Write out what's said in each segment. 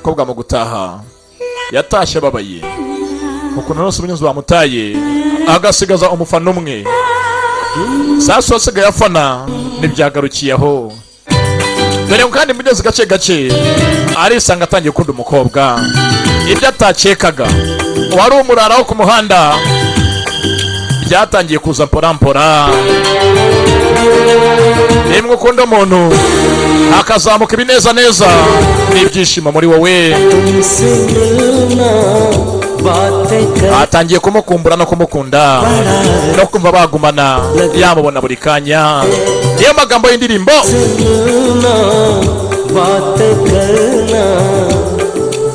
Umukobwa mu gutaha yatashye ababaye ukuntu rwose umunyuzi bamutaye, agasigaza umufana umwe. Sasa wasigaye afana ntibyagarukiye aho. Dore kandi mugeze gake gake arisanga atangiye gukunda umukobwa, ibyo atakekaga. Wari umurara wo ku muhanda byatangiye kuza mpora mpora. Nimwe ukunda umuntu, hakazamuka ibineza neza n'ibyishimo muri wowe. तुमसे मिलना, बातें कर Atangiye kumukumbura no kumukunda no kumva bagumana, yamubona buri kanya. Niyo magambo y'indirimbo. मिलना, बातें करना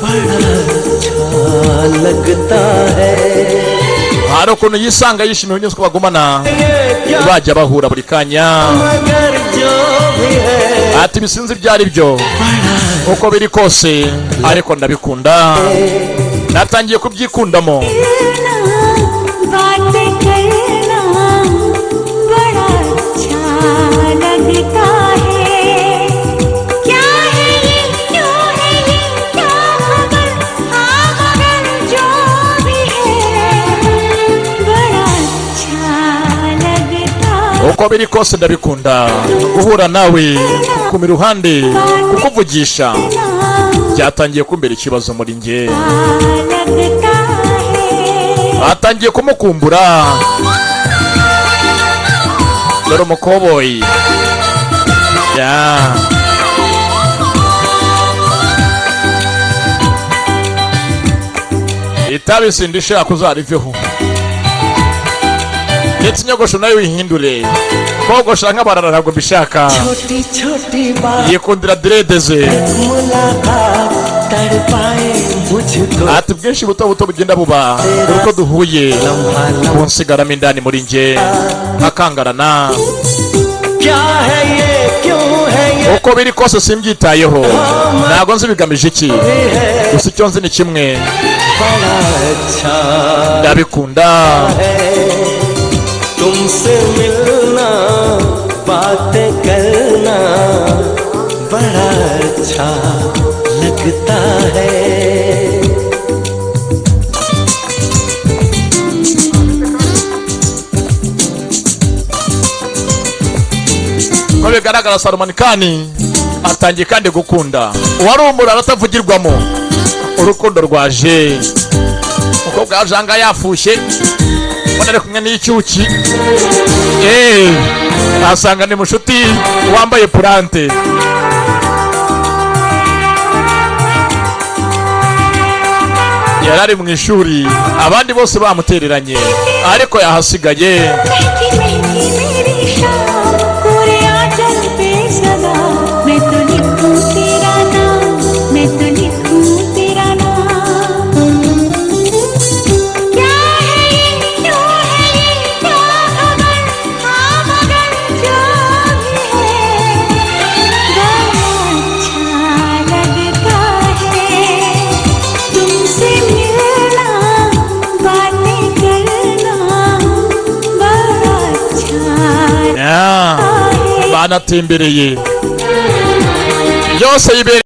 बड़ा अच्छा लगता है। Hari ukuntu yisanga yishimiye unyuze ko bagumana, bajya bahura buri kanya. मगर जो भी है, Ati bisinzi ibyo ari byo, uko biri kose, ariko ndabikunda, natangiye kubyikundamo. बातें करना बड़ा अच्छा लगता है। क्या है ये, क्यों है ये, क्या खबर? हाँ, मगर जो भी है, बड़ा अच्छा लगता है। Uko biri kose ndabikunda guhura nawe, kukuma iruhande, kukuvugisha byatangiye kumbera ikibazo muri njye. लगता है। Atangiye kumukumbura. Dore umukoboyi ya itabi sindishaka uzariveho, ndetse inyogosho nayo uyihindure. Kogosha nk'abarara ntabwo mbishaka. छोटी छोटी बात, Yikundira dread ze. मुलाकात तड़पाए मुझको। Ati bwinshi buto buto bugenda buba buri uko duhuye, kunsigaramo indani muri njye nkakangarana. क्या है ये, क्यों है ये, Uko biri kose simbyitayeho, ntabwo nzi bigamije iki, gusa icyo nzi ni kimwe: बड़ा अच्छा ndabikunda. है तुमसे मिलना, बातें करना बड़ा अच्छा लगता है। Uko bigaragara, Salman Khan atangiye kandi gukunda uwari umurara atavugirwamo. Urukundo rwaje. Umukobwa yaje ahangaha yafushye, ubona ari kumwe n'icyuki. Asanga ni mushuti wambaye purante. Yari ari mu ishuri, abandi bose bamutereranye, ariko yahasigaye. महकी महकी मेरी शाम, पूरे आंचल पे सदा मैं तो लिखूं तेरा नाम, मैं तो लिखूं तेरा नाम। क्या है ये, क्यों है ये, क्या खबर? हाँ, मगर जो भी है, बड़ा अच्छा लगता है तुमसे मिलना, बातें करना बड़ा अच्छा Ya, है। banatembereye byose yibereye.